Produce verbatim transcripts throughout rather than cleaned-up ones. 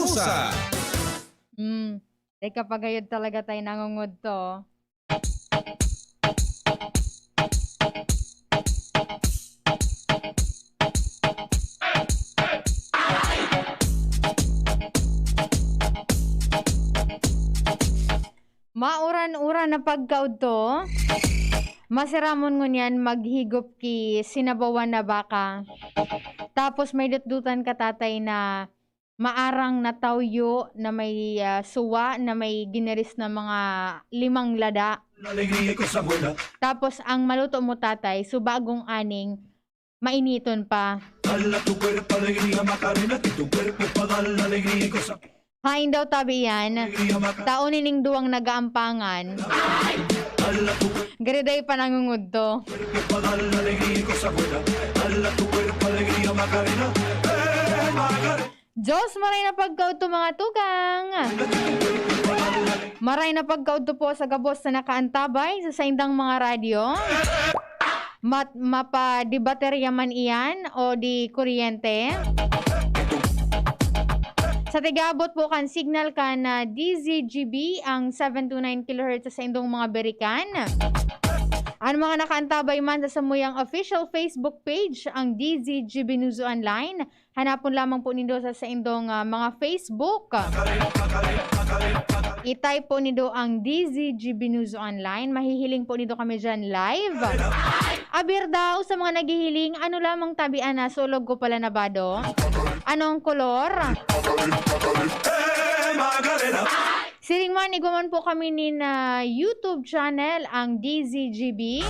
Sa Hmm. Teka, pagayod talaga tayo nangungudto. Mauran-uran na pagkaudto, masiramon ngunyan maghigop ki sinabawan na baka. Tapos may dutdutan ka, tatay, na maarang na tawyo na may, ah, suwa na may giniris na mga limang lada. Tapos ang maluto mo, tatay, subagong aning mainiton pa. Hain daw tabi iyan, tao nining duwang nagaampangan. Gariday pa nangungudto. Diyos, maray na pagkaudto, mga tugang. Maray na pagkaudto po sa gabos na nakaantabay sa saindang mga radyo. Mat-, mapadebaterya man iyan o di kuryente. Sa tigabot po kan signal kan, ah, D Z G B ang seven two nine kilohertz sa saindong mga birikan. Ang mga nakaantabay man sa samuyang official Facebook page, ang D Z G B News Online, hanapon lamang po nindo sa saindong, ah, mga Facebook. I-type po nindo ang D Z G B News Online. Mahihiling po nindo kami dyan live. Aber daw, sa mga naghihiling, ano lamang tabi ana, sulog ko pala na bado? Anong kolor? Siring man, igwa man po kami nin, ah, YouTube channel, ang D Z G B.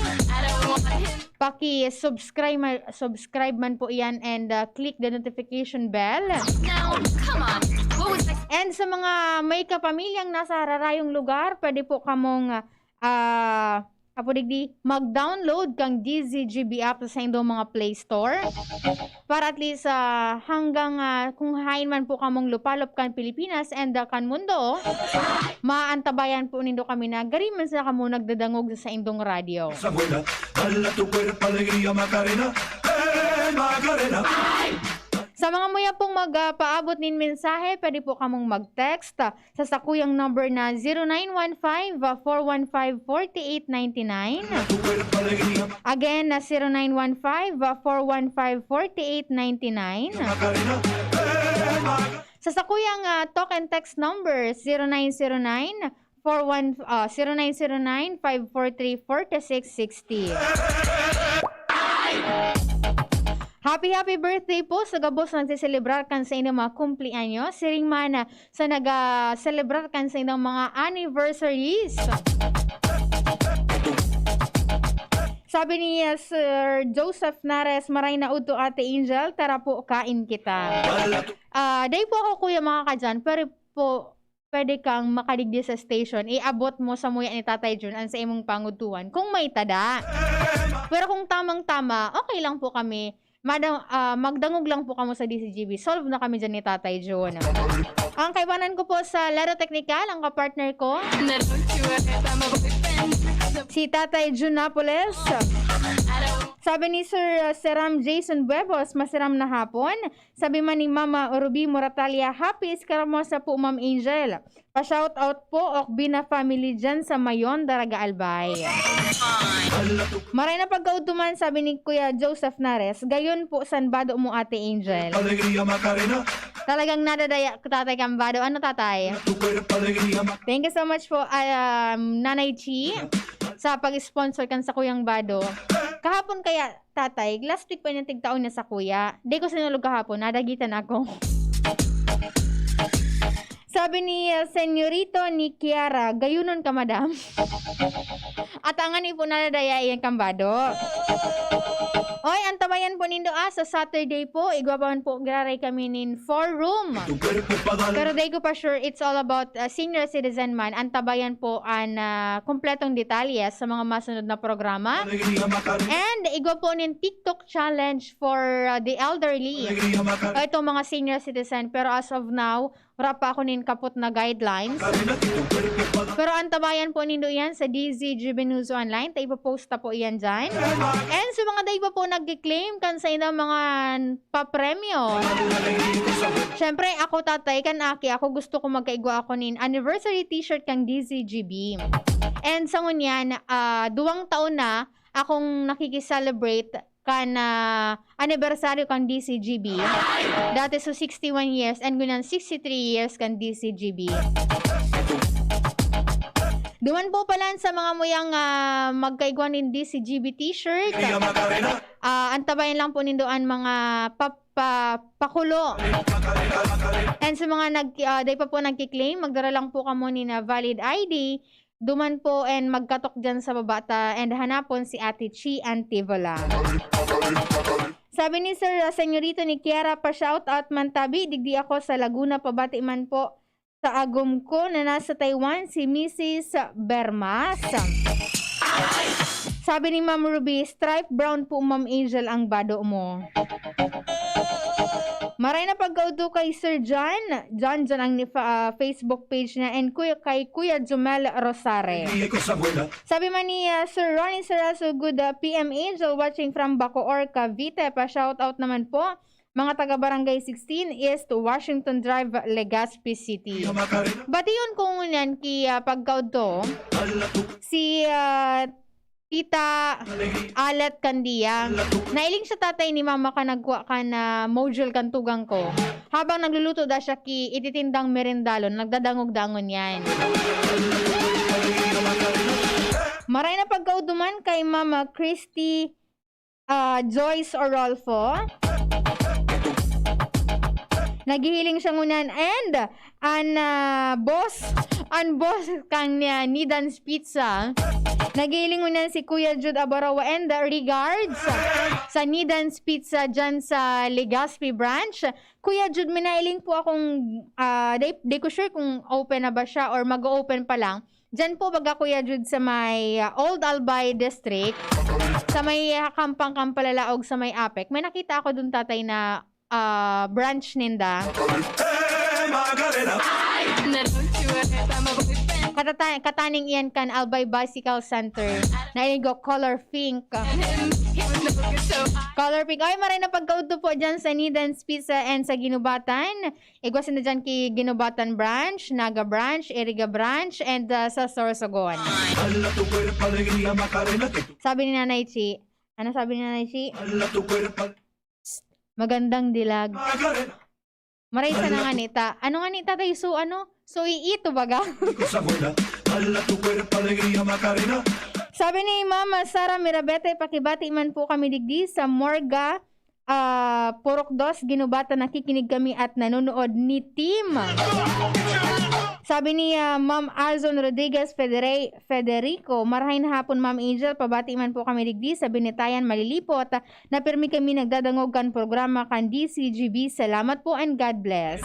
Paki-subscribe ma-, subscribe man po iyan and, ah, click the notification bell. Now, come on. What was I And sa mga may kapamilyang nasa hararayong lugar, pwede po kamong, ah, apo digdi, mag-download kang D Z G B app sa indong mga Play Store. Para at least, ah, hanggang, ah, kung hain man po kamong lupalop kan Pilipinas and, ah, kan mundo, maantabayan po nindo kami na gari man sa kamo nagdadangog sa indong radyo. Esa buena, dale a tu cuerpo alegría, Macarena, eh, Macarena. Sa mga muya pong magpaabot nin mensahe, pwede po kamong mag-text, ah, sa sakuyang number na zero nine one five, four one five, forty eight ninety nine. Tu cuerpo alegría, Again, na zero nine one five, four one five, forty eight ninety nine. Macarena, eh, Macarena. Sa sakuyang, ah, talk and text number, zero nine zero nine, four one, ah, zero nine zero nine, five four three, forty six sixty. Happy, happy birthday po sa gabos na nagseselebrar kan sa inyong mga kumpleanyo. Siring man, ah, sa naga-selebrar kan sa inyong mga anniversaries. Sabi ni, ah, Sir Joseph Nares, "Maray na udto, Ate Angel, tara po, kain kita." Ah, dai po ako, Kuya, makakadyan, pero po, pwede kang makadigdi sa station. Iabot mo sa muya ni Tatay Jun an sa imong pangudtuhan, kung may tada. Pero kung tamang-tama, okay lang po kami. Madang-, ah, magdangog lang po kamo sa D Z G B. Solve na kami dyan ni Tatay Jun. Ang kaibanan ko po sa Laro Technical, ang kapartner ko, Don't you worry about my boyfriend. si Tatay Jun Napoles. Sabi ni Sir, uh, Seram Jason Buebos, "Masiram na hapon." Sabi man ni Mama Ruby Moratalia, "Happy Escaramosa po, Ma'am Angel. Pa-shoutout po, Okbina family dyan sa Mayon, Daraga, Albay." Maray na pagkaudtuman, sabi ni Kuya Joseph Nares, "Gayon po, san bado mo, Ate Angel?" Alegría, Macarena. Talagang nadadaya ko, Tatay, kang bado. Ano, Tatay? Tu cuerpo alegría, Macarena. Thank you so much po, um, Nanay Chi, sa pag-sponsor kan sa Kuyang Bado. Kahapon kaya, Tatay, last week pa niya tigtaon niya sa kuya. Di ko sinulog kahapon, nadagitan ako. Sabi ni, uh, Senyorito ni Kiara, "Gayunon ka, madam." At ang ani po na nadaya iyang kambado. Oy, antabayan po nindo, ah, sa Saturday po, igwa pa man po, giraray kami nin four room. Tu cuerpo pa' darle Pero di ko pa sure, it's all about, uh, senior citizen man. Antabayan po an, uh, kompletong detalye sa mga masunod na programa. alegría, Macarena. And igwa po nin TikTok challenge for, uh, the elderly. Alegría, O Macarena. itong mga senior citizen. Pero as of now, wara pa ako nin kapot na guidelines. Pero antabayan po nindo iyan sa D Z G B News Online. Ta ipopost ta po iyan dyan. And sa mga dai pa po nagki-claim kan sa inang mga papremyo. Siyempre, ako tatay, kan aki, ako gusto ko magkaigwa ako nin anniversary t-shirt kan D Z G B. And sa ngunyan, ah, duwang taon na akong nakiki-celebrate kan, ah, anibersaryo kan D Z G B. Dati so sixty-one years and ngunyan sixty-three years kan D Z G B. Duman po pala sa mga muyang, ah, magkaigwa nin D Z G B t-shirt. Ah, antabayan lang po nindo an mga pa-, pa-, pakulo. And sa mga nag-, ah, dai pa po nagki-claim, magdara lang po kamo nin valid I D. Duman po and magkatok dyan sa baba ta and hanapon si Ate Chi Antivola. Sabi ni Sir, ah, Senyorito ni Kiara, pa-shoutout man tabi, digdi ako sa Laguna, pabati man po sa agom ko na nasa Taiwan, si Missus Bermas. Sabi ni Ma'am Ruby, "Stripe brown po, Ma'am Angel, ang bado mo." Maray na pagkaudto kay Sir John. John, John ang ni-, fa-, ah, Facebook page niya. And Kuya, kay Kuya Jomel Rosare. Sabi man ni, ah, Sir Ronnie Seraso, "Good, ah, P M Angel, watching from Bacoor, Cavite." Pa-shoutout naman po, mga taga Barangay sixteen East Washington Drive, Legazpi City. Bation ko ngunyan ki, ah, pagkaudto, si, ah, Tita Alet Candia. Nailing siya tatay ni mama kan nagkua kan, ah, module kan tugang ko. Habang nagluluto da siya ki ititindang merendalon, nagdadangog-dangon yan. Maray na pagkaudto man kay Mama Christy, ah, Joyce Orolfo. Naghihiling siya ngunyan. And an, ah, boss, an boss kan, ah, Nidan's Pizza. Naghihiling ngunyan si Kuya Jude Abarawa and regards sa Nidan's Pizza dyan sa Legazpi branch. Kuya Jude, may nailing po akong, ah, di, di ko sure kung open na ba siya or mag-o-open pa lang. Diyan po, baga, Kuya Jude, sa may, ah, Old Albay District, sa may, ah, Kampang Kampalalaog, sa may apek, may nakita ako dun, tatay, na, ah, branch ninda. Katata-, kataning iyan kan Albay Bicycle Center. Nailing ko, color pink. Color pink. Ay, maray na pagkaudto po dyan sa Nidan's Pizza and sa Ginubatan. Igwa sinda dyan ki Ginubatan Branch, Naga Branch, Iriga Branch, and, ah, sa Sorsogon. Sabi ni Nanay Chi, ano sabi ni Nanay Chi? Psst, magandang dilag. Maray sana nga nita. Ano nga nita tayo? So, ano? So, iito baga? Sabi ni Mama Sara Mirabete, pakibati man po kami digdi sa Morga, ah, Purok Dos, Ginubatan, nakikinig kami at nanonood ni Team. Sabi ni, ah, Ma'am Alzon Rodriguez Federe-, Federico, "Marahay na hapon, Ma'am Angel. Pabati man po kami digdi sa Binitayan, Malilipot, na pirmi kami nagdadangog kan programa kan D C G B. Salamat po and God bless."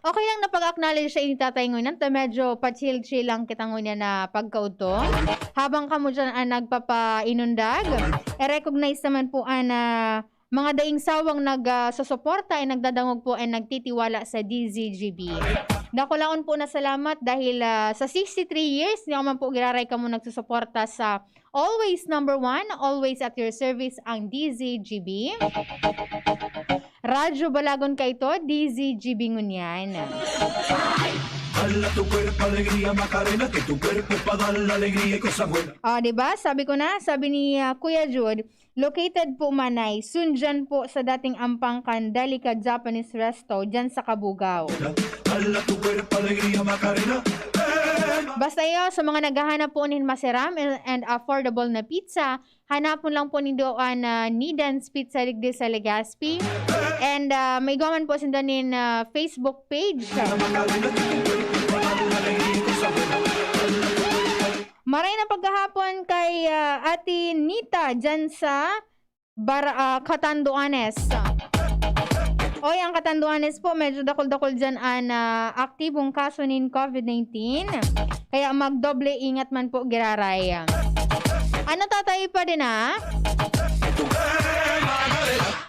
Okay lang na pag-acknowledge sa ini, Tatay, ngunyan ta medyo pa-chill-chill lang kita ngunyan na pagkaudto. Habang kamo dyan ang nagpapainundag, i-recognize naman po ang, ah, mga daing sawang nag, ah, susuporta and nagdadangog po and nagtitiwala sa D Z G B. Dakulaon po na salamat dahil, ah, sa sixty-three years, niyo man po giraray kamo nagsusuporta sa always number one, always at your service ang D Z G B. Radyo Balagon kaito, D Z G B ngunyan. Hala tu cuerpo alegría, Macarena, que tu cuerpo pa dar la alegría y cosa buena. Oh, di ba? Sabi ko na, sabi ni, ah, Kuya Jude, located po manay, sundyan po sa dating ampang kan Delica Japanese Resto, dyan sa Cabugao. Hala tu cuerpo alegría, Macarena. Basta iyo, sa mga naghahanap po nin masiram and, and affordable na pizza, hanapon lang po nindo an, ah, Nidan's Pizza digdi sa Legazpi. And, ah, may igwa man po sinda nin, ah, Facebook page. Maray na pagkahapon kay, ah, Ate Nita dyan sa Bar-, ah, Catanduanes. Oy, ang Catanduanes po, medyo dakul-dakul dyan an, ah, aktibong kaso nin COVID nineteen. Kaya magdoble ingat man po giraray. Ano, Tatay, pwede na?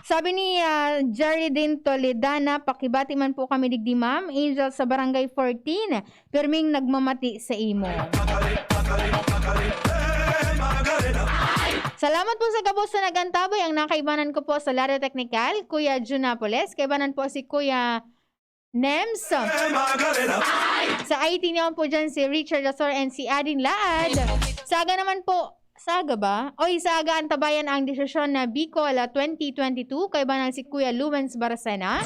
Sabi ni, ah, Jerry Din Toledana, "Pakibati man po kami digdi, Ma'am Angel, sa Barangay fourteen. Pirming nagmamati sa imo." Salamat po sa gabos na nag-antabay. Ang nakaibanan ko po sa Lado Teknikal, Kuya Jun Napoles. Kaibanan po si Kuya Nems. Sa I T naman po dyan si Richard Asor and si Adin Laad. Sa aga naman po, sa aga ba? Oy, sa aga antabayan ang desisyon na Bicol, ah, twenty twenty-two, kaibanan si Kuya Lubens Baracena.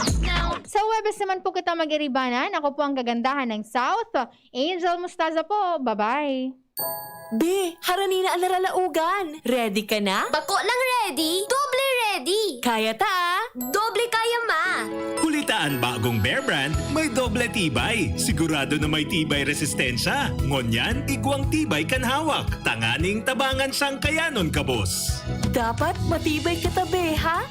Sa Huwebes naman po kita mag-iribanan. Ako po ang kagandahan ng South, Angel Mostaza po. Bye-bye. Be, harani na an naralaogan. Ready ka na? Bako nang ready, doble ready. Kaya ta, ah. Doble kaya ma. Huli ta an bagong Bear Brand may doble tibay. Sigurado na may tibay resistensya. Ngunyan, igwang tibay kan hawak. Tanganing tabangan siyang kayanon kabos. Dapat matibay kita, be, ha?